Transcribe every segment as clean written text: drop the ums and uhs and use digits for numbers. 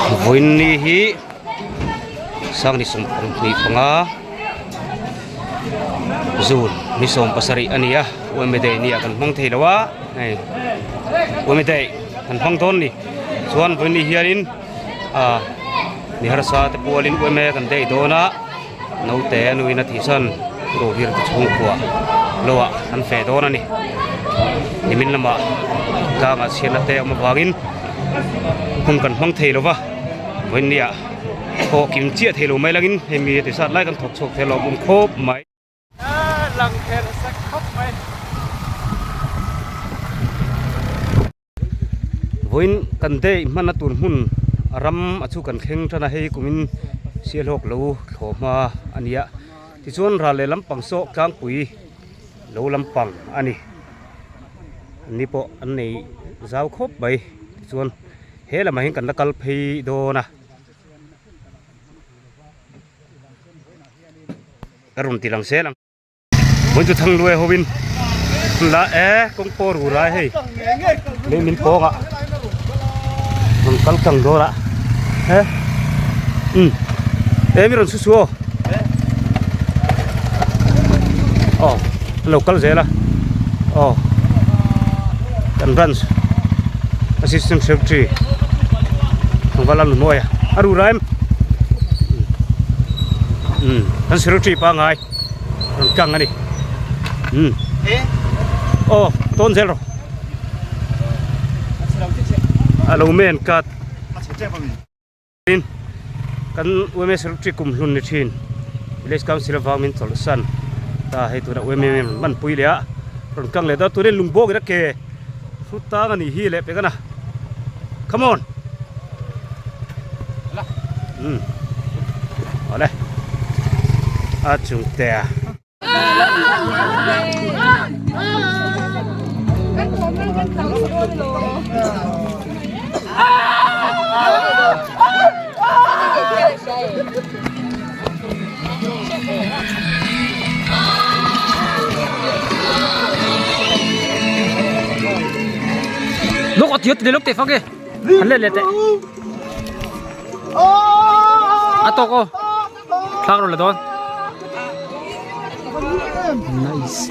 Vawiinni hi sang ni sawmpahnih panga June ni sawm pasarih a ni a Uaime Day ni ah kan hmang thei lo a hei Uaime Day kan hmang dawn a ni chuan vawiinni hianin ah mi harsa te pualin Uaime kan day dawn a naute a nuin a thihsan ruhhir te chhungkua lo ah an feh dawn a ni nimin lamah tlangah chhiatna te a awm avangin hun kan hmang thei lo va vawiin nia pawh kim chiah thei lo mai langin hei mi ti sat lai kan thawk chhuak thei a lawmawm khawp mai. Vawiin kan day hmanna tur hmun a ram a chu kan thleng tan a hei kumin sialhawk lo thlawh hma a ni a tichuan ral leh lampang saw tlangpui lo lampang a ni an ni pawh an nei zau khawp mai tichuan he lamah hian kan la kal phei dawn a. Ka rawn ti lang zel ang. Vawiin chu Thangluai hovin la e kawng pawh ru lai hei lei min pawng ah rawn kal tlang dawn a he um e mi rawn su su aw aw an lo kal zel a aw kan branch assistant secretary tlangval a nunuai a a ru rai em um kan secretary pangai. Rawn kang a ni umm aw tawn zel rawh a lo men kat kan U M S ri kum hlun ni thin village council avang min chawlh san ta hei tuna U M M man pui leh a rawn kang leh dawn turin lung bawk in a ke hrut tang a nih hi leh pek a na come on umm awle a chung te a. Lok a tiat le lok te fang e han let leh teh a tawk aw thlak rawn la dawn nice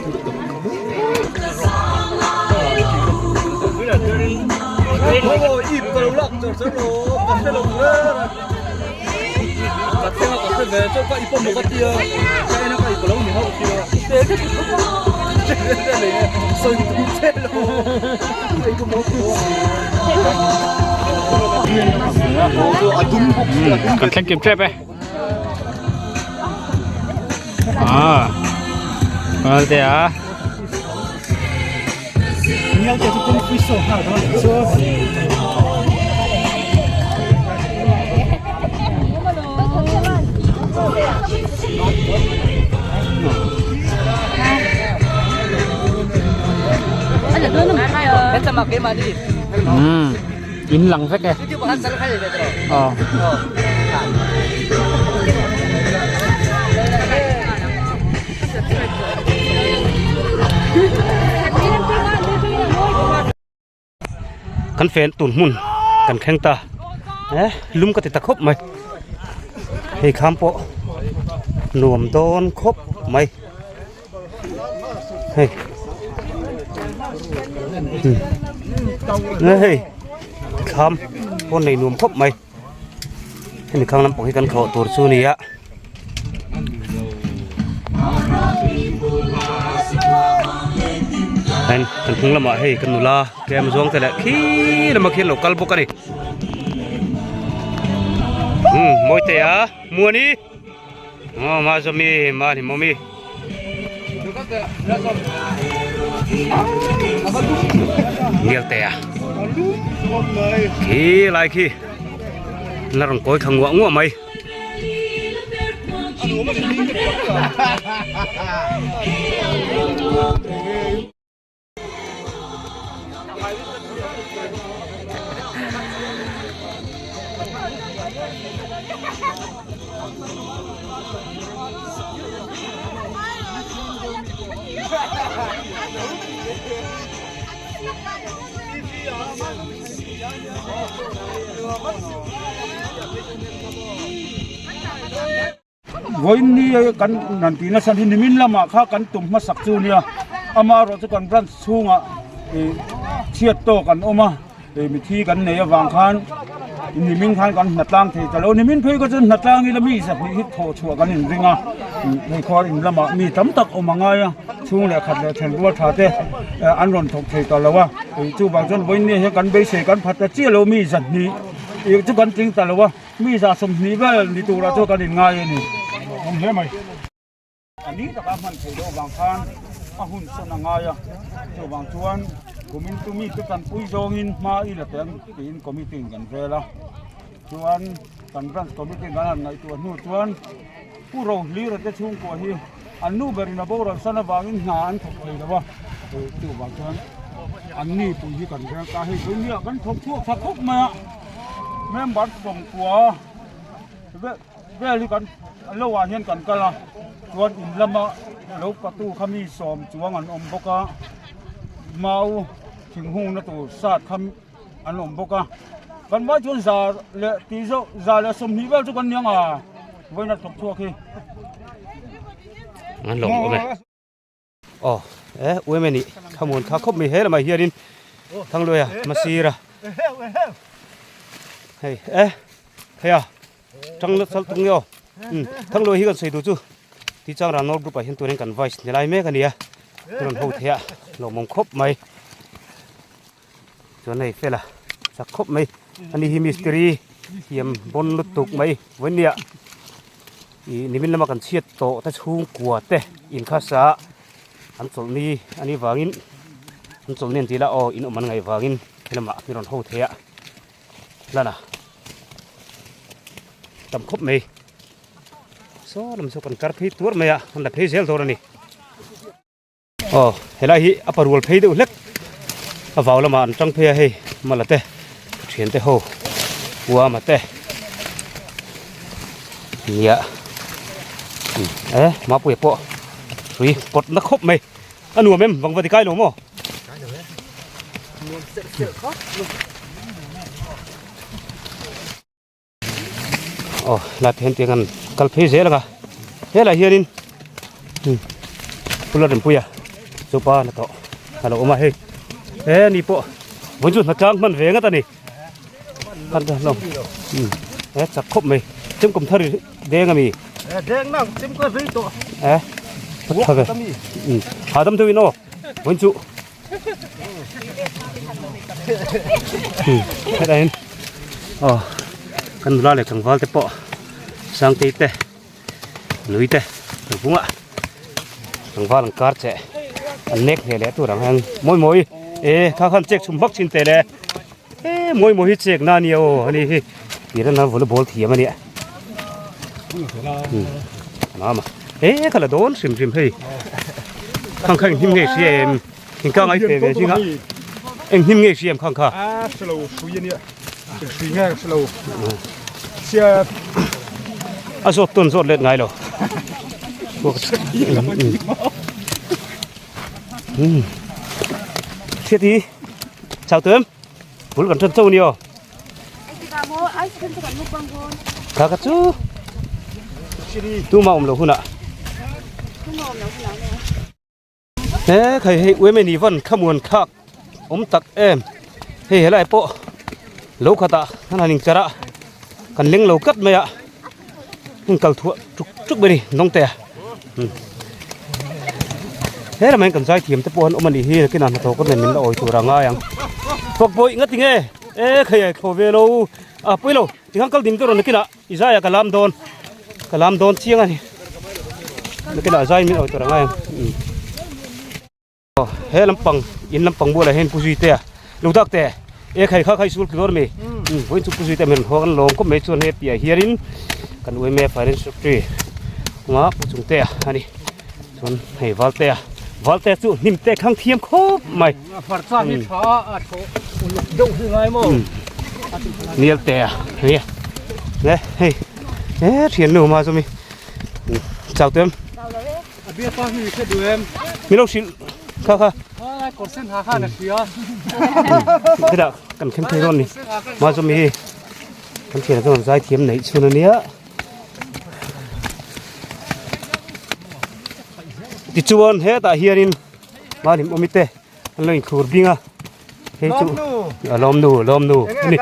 Kan thleng kim tep e à te a In lang vek e. Aw. Kan fen tun hmun kan thleng ta eh lum ka ti ta khawp mai hei kham pawh nuam dawn khawp mai hei hei kham pawn nei nuam khawp mai hemi khang lampang hi kan thlawh tur chu a ni a. Kan hnung lamah hei kan nula tlem zawng te leh khi lamah khian lo kal bawk a ni umm mawi te a muani aw ma zawmi ma ni mawmi ngial te a khi lai khi la rawn kawi thla nguah nguah mai. Vawiin ni kan nan tih nasa hi nimin lamah kha kan tum hmasak chu nia, amaherawh chu kan branch chhungah ih chhiat tawk an awm a, ih mithi kan nei avang khan nimin khan kan hnatlang thei ta lo. Nimin phei kha chuan hnatlang ila mi zahnih hi thawh chhuah kan inring a, hei khuar in lamah mi tam tak awm a ngai a, chhung leh khat leh then rual tha te an rawn thawk thei ta lo a, ih chuvang chuan vawiin ni hian kan beisei kan phat ta chiah lo mi zahnih ih chu kan tling ta lo a. Mi za 20 vel ni turah chuan kan inngai a ni. Awm hle mai. A ni taka hman theih loh avang khan a hun sawn a ngai a, chuvang chuan kumin chu mite tanpui zawngin hma i la teh ang tiin committee in kan vel a. Chuan kan branch committee kan han ngaihtuah hnu chuan Pu Rohlira te chhungkua hi an nu berin a boral san avangin hna an thawk thei lo a, chuvang chuan an ni pui hi kan rel ta hei vawinia kan thawk chhuak tha khawp mai a. Member 90 vel hi kan lo ah hian kan kal a chuan in lama lo patu kha mi sawm chuang an awm bawk a mau thing hungna tur sat kha an awm bawk a kan vai chuan za leh tih zawh za leh 20 vel chu kan ni ang a vawiin a thawk chhuak hi. An lawm awm e. Aw e uaim anih thlamuan kha khawp mai he lamah hianin Thangluaia hmasira hei e hei a tang na chal tung nge aw um Thangluaia hi kan sawi duh chu Tichang Ranor group ah hian tunin kan vice ni lai mek a ni a rawn ho theih a lawmawm khawp mai chuan hei fela chak khawp mai ani hi mistiri thiam bawn lutuk mai vawinia Ih nimin lama kan chhiat tawh te chhungkua te inkhasa an chawlh ni a nih vangin an chawlh ni an tih lah aw in awm an ngaih vangin helamah mi rawn ho thei a lan a tam khawp mai saw lam saw kan kar phei tuar mai a an la phei zel dawn a ni. Aw helai hi a parual phei deuh hlek a vau lamah an tang phei a hei mala te thian te ho uama te nia e mapuia pawh hrui pawt na khawp mai a nuam em vang va ti kai lo maw aw lai phen tiang an kal phei zel anga helai hianin pula rinpuia chupa na tawh a lo awm a hei he ni pawh vawiin chu hnatlang hman ve ngat a ni hman ta hlawm he chak khawp mai chem kum thar deng ami deng nang chem ka ri tawh e tha ve hahdam deuhin aw vawiin chu Hetah hian aw kan nula leh tlangval te pawh Sangtei te nui te an pung a tlangval an kar che an nek hneh leh tur ang hian mawi mawi e kha khan chek chhum vak thin teh le e mawi mawi hi chek na ania aw ani hi tirana volleyball thiam ania Mama e kha la dawn hrim hrim hei khang kha eng hnim ngei hria em eng ka ngai fe ve zinga eng hnim ngei hria em khang kha a slo hrui ania hrui nge slo sia a zawt tawn zawt let ngai lo thiết đi chào tướng bul kan tan chau ni aw Kha kha chu tuma awm lo hunah he khai hei uaim ani van khamuan khak awm tak em hei helai pawh lo khatah kan han inkar a kan leng lo tlat mai a heng kal thuah tuk tuk mai a ni nawngte a he lamah hian kan zai thiam te pawh an awm a nih hi nakinah hnathawh ka nen min la awi tur a ngai ang fawk bawih nga tinge e khai a thlawh ve lo a pawi lo tikhan kal dim te rawn nakinah i zai ah ka lam dawn ka lam dawn chiang a ni nakinah zai min awi tur a ngai ang. He lampang in lampang bualah hian pu Zuitea lo dak teh e khai kha khai sul dawn ami vawiin chu pu Zuitea hmel hawk an lawm khawp mai chuan he piah hianin kan uaime finance secretary kawngah pu Chungtea a ni chuan hei Valtea Valtea chu hnim te khang thiam khawp mai Nialtea nia le hei he thiannu hma chu mi chau tawh em. A bia pa hi hre duh em? Mi lo hrilh kha kha. Ai kawr sen ha khan a hria. Khitah kan khem thei dawn ni. Ma chu mi hi kan thian chuan zai thiam neih chhun ania. Tichuan hetah hianin mahni awmi te an lo inkhur bing a hei chu a lawmnu lawmnu ani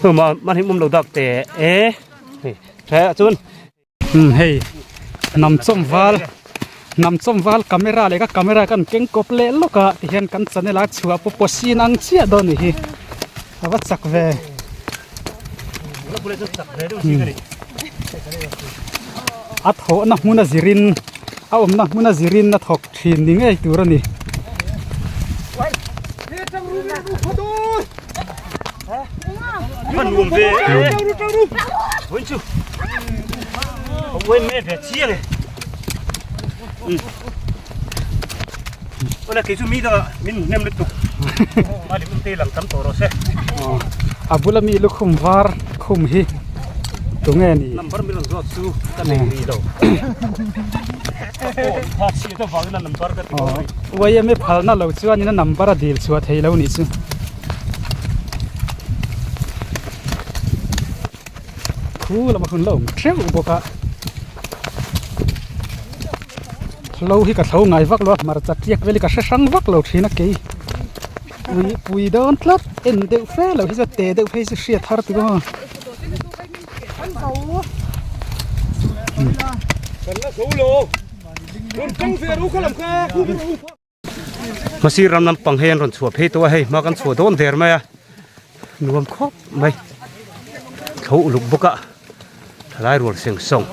chuan mahni awm lo dak te e hei tha chuan hei hnam chawm val hnam chawm val camera leh ka camera kan keng kawp leh lawk a tihian kan channel a chhuah pawh pawh sin ang chiah dawn a ni hi a va chak ve. A thawhna hmuna zirin a awmna hmuna zirin a thawk thin ni ngei tur a ni. A bula mi lukhum var khum hi tunge ni yma phalna lo chuanin a number a dil chhuah thei lo nih chu. Khu lama hun la awm theuh bawk a hlo hi ka thlo ngai vak lo a hmarcha tiak vel hi ka hre hrang vak lo thin a kei pui pui dawn tlat en deuh fe lo hi chuan te deuh phei chu hriat har tih pawh Hmasir ram lampang hei an rawn chhuah phei tawh a hei hma kan chhuah dawn der mai a nuam khawp mai tho uluk bawk a thalai rual seng sawng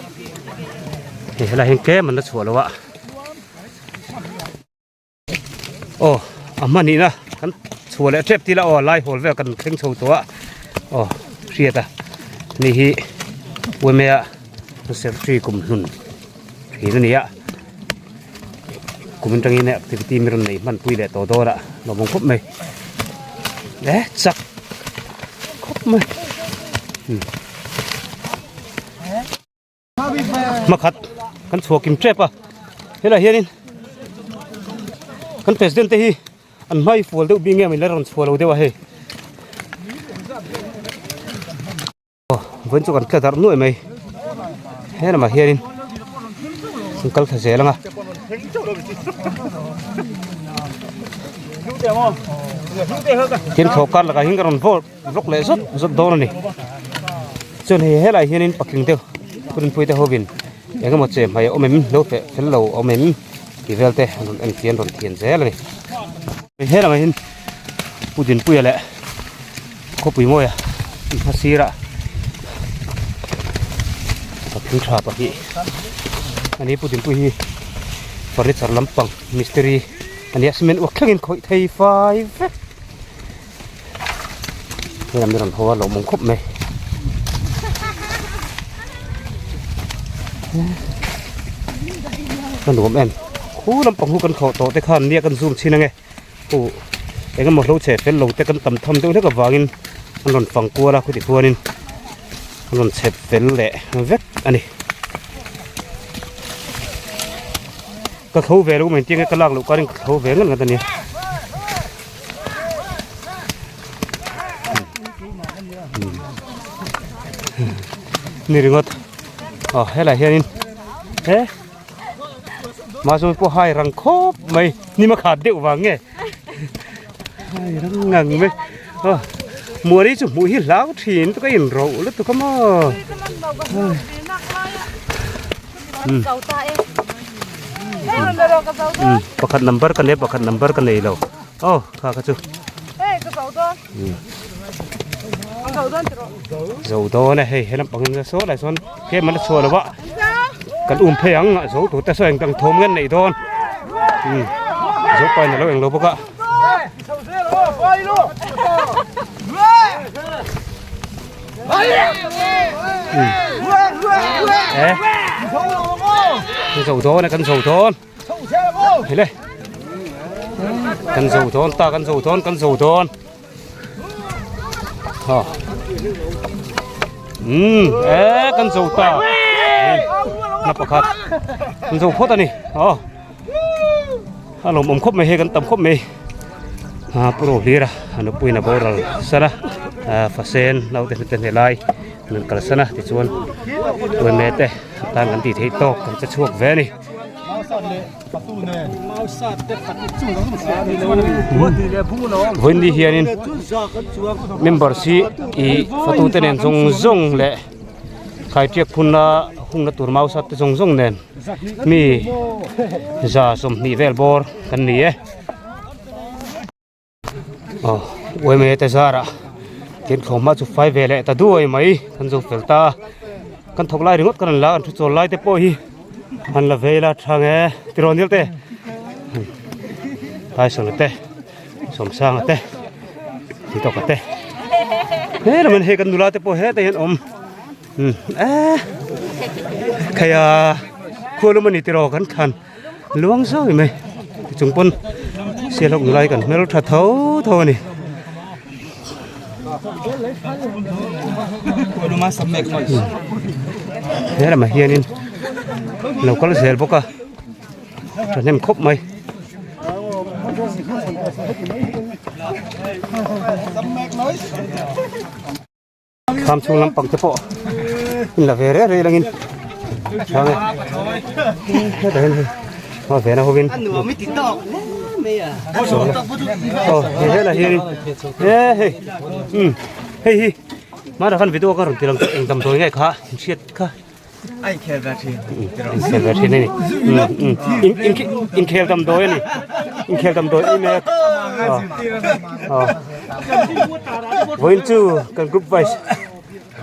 hei helai hian tlem an la chhuah lo a aw a hmanihna kan chhuah leh tep tila aw lai hawl vel kan thleng chho tawh a aw hriat a ni hi yma a secretary kum hlun thin a ni a. Kum atangin activity mi rawn nei hman pui leh tawh dawn a lawmawm khawp mai e chak khawp mai hmakhat kan chhuah kim tep a helai hianin kan president te hi an hmai fual deuh bik nge maw la rawn chhuah lo deuh a hei. Vawiin chu kan tla darh nuaih mai he lamah hianin an kal thla zel ang a. Tin thlawh kar lakah hian ka rawn vawr vlog leh zawt zawt dawn a ni chuan hei helaiah hianin patling deuh rinpui te hovin eng emaw che hmai a awm em lo feh fel lo a awm em tih vel te an rawn en fian rawn thian zel a ni. He lamah hian Pu Dinpuia leh khawpui mawia hma sirah patling tha pahnih ani Pu Dinpui hi furniture lampang mistiri ania cement uak thlengin khawih thei fai vek helam hi rawn haw a lawmawm khawp mai a nuam em khu lampang hu kan thlawh tawh te khan nia kan zoom chhin ange. Huh eng emaw hlo chhe fel lo te kan tam tham deuh hlek avangin an rawn fang kual a khawti khuanin an rawn chhep fel leh vek a ni. Ka tho ve lo mai tinge ka lak loh karin ka tho ve ngat ngat a nia. Ni ringawt aw helai hianin he. Mahse pawh hai rang khawp mai hnim a khat deuh vang nge hai rang ngang mai aw muani chu hmuh hi hlau thin ka in ro lutuk a maw pakhat number ka nei pakhat number ka nei lo aw kha kha chu zo dawn a hei helam pangin la saw lai sawn tlem an la chhuah lo a kan um phei ang a zo tur te saw eng dang thawm nge an neih dawn umm zo pa in alo englo bawk a. E zo dawn a kan zo dawn. Hele kan zo dawn ta kan zo dawn kan zo dawn ha um e kan zo ta na pakhat kan zo phawt ani aw a lawm awm khawp mai hei kan tam khawp mai a puro hlir a a nupui in a boral sar a fasen naute hnute hne lai. An kalsan a tichuan uaime te tan kan tih theih tawk kan che chhuak ve a ni. Vawiin hianin members hi ih fatute nen zawng zawng leh khaitiak phunna hungna tur mau sat te zawng zawng nen mi 120 vel bawr kan ni e. Aw uaime te zarah tin thlawhhma chu fai ve leh ta duai mai kan zo fel ta a kan thawk lai ringawt kan rawn la a kan thu chawl lai te pawh hi an la vei la tha nge tiraw nil te Tyson te Sawmsanga te Titawka te he lam hei kan nula te pawh hetah hian awm eee khaia khualum a ni tiraw kan thlan. Luang zawi mai tichung pawn sialhawk nula hi kan hmel tha tho tho a ni. He lamah hianin lo kal zel bawk a thahnem khawp mai. Tham chhung lampang te pawh in la ve reh reh langin chang e hetah hian hei hma vena hovin aw he helah hianin e hei um hei hi hmanah khan video ka rawn ti lang eng damdawi nge kha in hriat kha A inkhel ve thin. Inkhel ve thin a ni. Inkhel damdawi a ni. Inkhel damdawi i mek. Vawiin chu kan group vice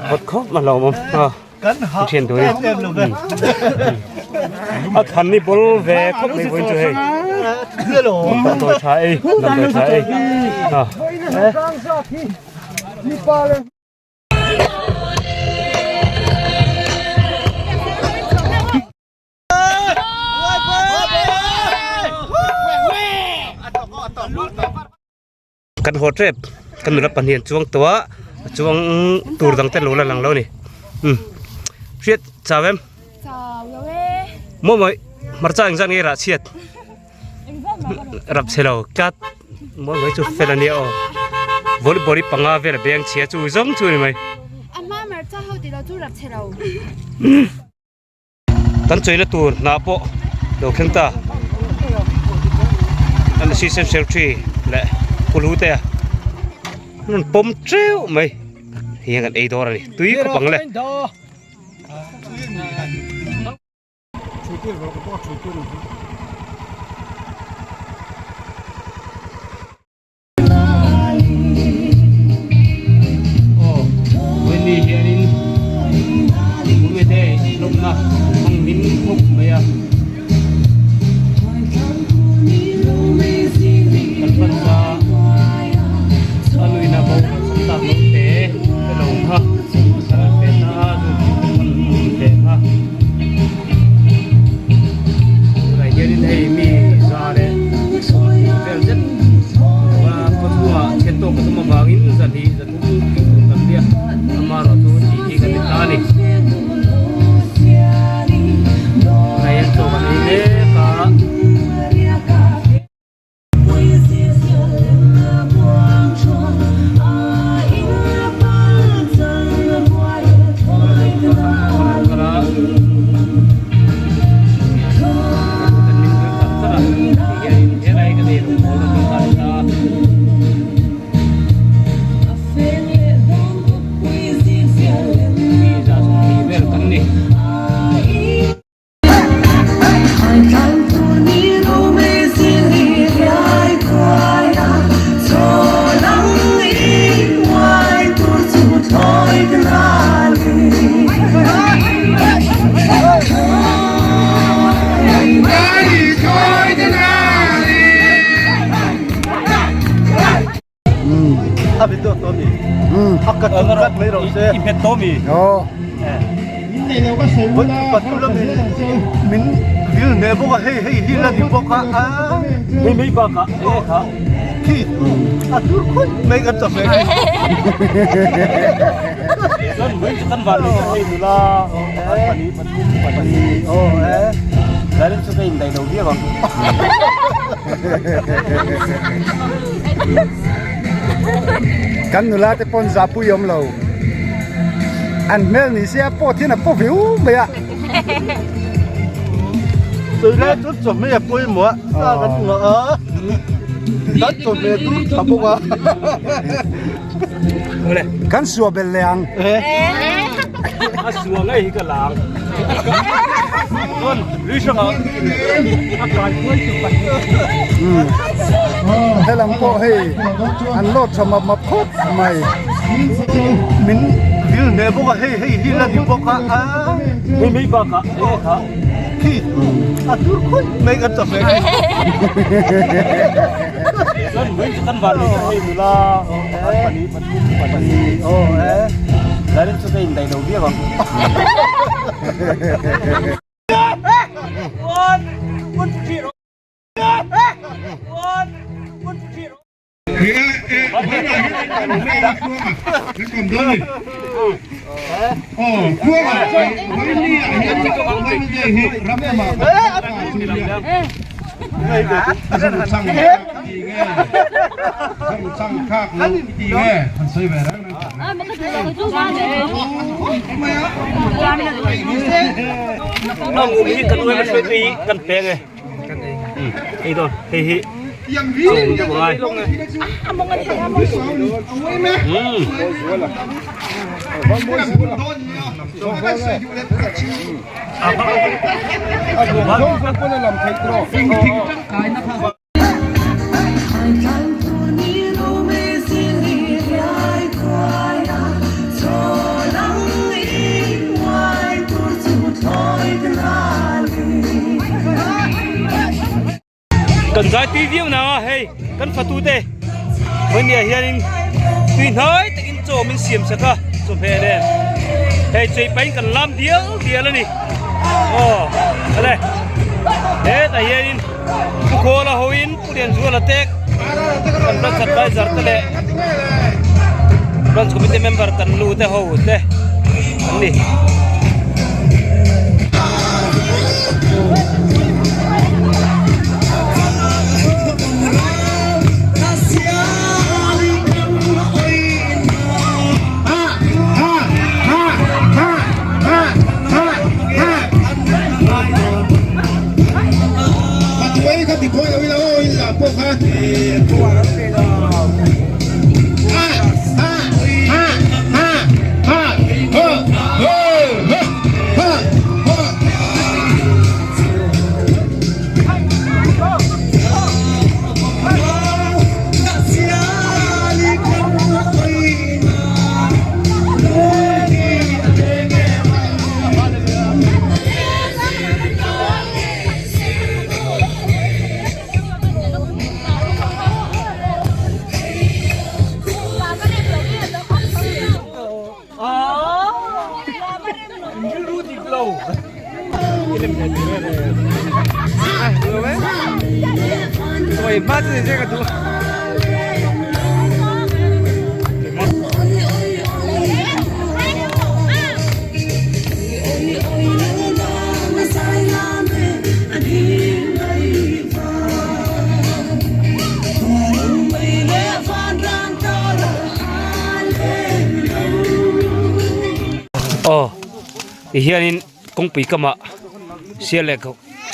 hot khawp a hlauhawm awm. Kan thian duh a ni. A than ni ball ve khawp mai vawiin chu hei. Damdawi tha ei. Damdawi tha ei. Kan haw tep kan nula pahnih an chuang tawh a a chuang tur dang te lo la lang lo a ni umm hriat chau em maw mawi hmarcha engzat nge rah chhiat. Rap chhe lo tlat mawi mai chu fel ania aw volleyball hi panga vel a beng chhia chu zawng chu a ni mai. A hma hmarcha ho tih lo chu rap chhe lo. Kan chawina tur hnah pawh lo thleng ta an assistant secretary leh pulu te a an rawn pawm teuh mai hei hian kan ei dawr a ni tui khawp ang le. Ni hianin Mumete lawmna hmang hlim khawp mai a kan hmansa a nuihna bo kan tak lo te te lo kha kan rawn pe ta a chu chu te pawn an rawn pe kha tunah hianin hei mi za leh 20 vel zet a khawchhungah chhiat tawk a tum avangin zahnih zathum tih tur kan nia amaherawhchu tih hi kan ni ta a ni tunah hian chaw kan ei mek a. Kan nula te pawn zahpui awm lo. An hmel ni se a pawt hian a paw viau mai a. Tunlai chu chawhmeh a pawimawh a, sa kan ngah a, kan chawhmeh dur tha bawk a. Kan suah belh leh ang. A suah ngei hi ka la ang. Chuan lui hrangah a kai kuai chu pahnih. Helam pawh hei an lawt tha map map khawp mai. Min dil hneh bawk a, hei hei hi la ni bawk a. Hei mai bakah enge kha? Khi a tur khawih mai kan chawhmeh khi. Chuan vawiin chu kan van nei hei nula pahnih pathum pahnih aw e. Zarin chu ka indaih lo viau ang. Kan peng e. Hei dawn hei hi chawm deuh a ngai. Kan zai tui viau nang a hei kan fatu te hmeichhia hianin tui hnai takin chaw min siam sak a chawhmeh nen hei chei pahin kan lam dial dial a ni aw ale hetah hianin Pu Khawla hoin Pu Lianzuala te kan branch advisor te leh branch committee member kan nu te ho te an ni. Aw tihianin kawngpui kamah sial leh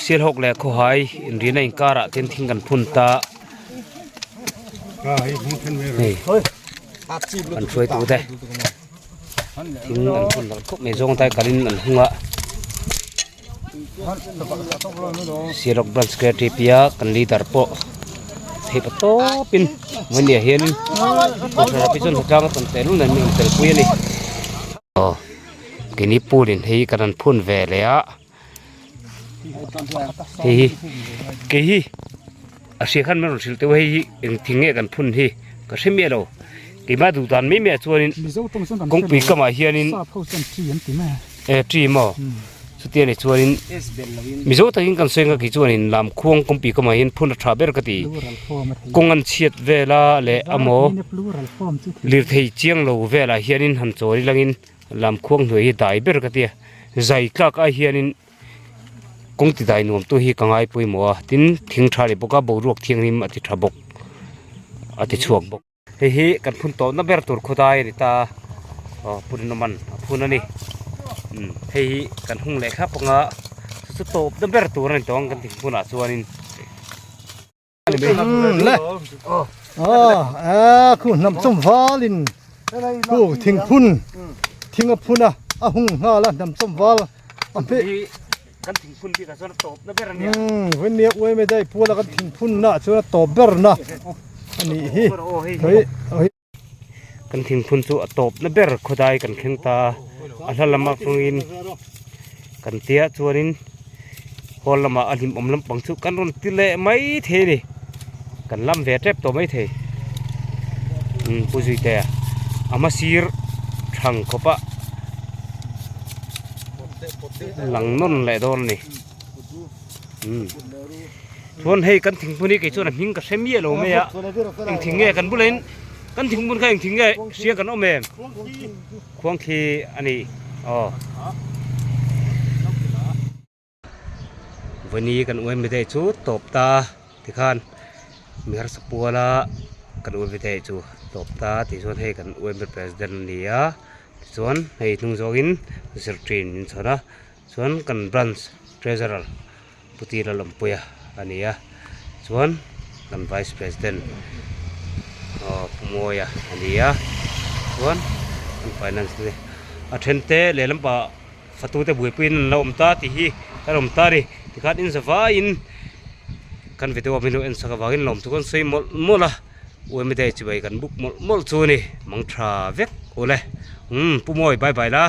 sialhawk leh khawhai inrina inkarah ten thing kan phun ta hei an hruaitu te thing an phun loh khawp mai zawng tai kalin an hung a Sialhawk branch secretary pia kan leader pawh theih pa tawpin hmainia hianin kohhran ah chuan hnatlang a tawn tel nen min rawn telpui a ni. Aw keini pulin hei kan rawn phun ve leh a. Hei hi kei hi a hria khan min rawn hrilh teuh a hei hi eng thing nge kan phun hi ka hre miah lo keimah duh dan mai mai ah chuanin kawngpui kamah hianin e tree maw chutia ni chuanin mizo takin kan sawi ang a kei chuanin lam khuang kawngpui kamah hian phun a tha ber ka ti kawng an chhiat vela leh amaw lirthei chiang lo velah hianin han chawl ilangin. Lam khuang hnuai hi dai ber ka tia zai tlak ai hianin kawng ti dai nuam tu hi ka ngai pawimawh a tin thing tha leh bawk a boruak thianghlim a ti tha bawk a ti chhuak bawk. Hei hi kan phun tawhna ber tur khawdai a ni ta aw Pu Rinawman a phun. phun a ni umm hei hi kan hung leh thlap anga chu chu tawp na ber tur a ni tawh ang kan thingphun ah chuanin. Le a khu hnam chawm valin khu thingphun thing a phun a a hung nghal a hnam chawm val a hmeh kan thingphun bikah chuan a tawp na ber a nia vawinia uaime daih puala kan thingphun na chuan a tawp ber na a nih hi hei kan thingphun chu a tawp na ber khawdai kan thleng ta a a hla lam atangin kan tia chuanin hall lamah a hlimawm lampang chu kan rawn ti leh mai thei a ni kan lam ve tep tawh mai thei umm pu zuitea a hma sir thlang khawp a lang nawn leh dawn a ni umm. Chuan hei kan thingphun hi kei chuan a hming ka hre miah lo mai a, eng thing nge kan bulah in kan thingphun kha eng thing nge hria kan awm em? Khuangthli a ni aw. Vawini kan uaimi daih chu tawp ta tikhan mi harsa puala kan uaimi daih chu tawp ta tih chuan hei kan uaimi president a ni a tichuan hei hnung zawngin zirtir min chhawn a chuan kan branch treasurer. Pu Tira Lawmpuia a ni a, chuan kan Vice President aw Pu Mawia a ni a, chuan kan Finance te a then te lehlam pah fatu te buaipuiin an lo awm ta tih hi kan awm ta a ni, tikhan in za vaiin kan video a min lo en sak avangin lawm chu kan sawi mawlh mawlh a, UMA day chibai kan buk mawlh mawlh chu a ni, mang tha vek ule, umm Pu Mawi bye bye la.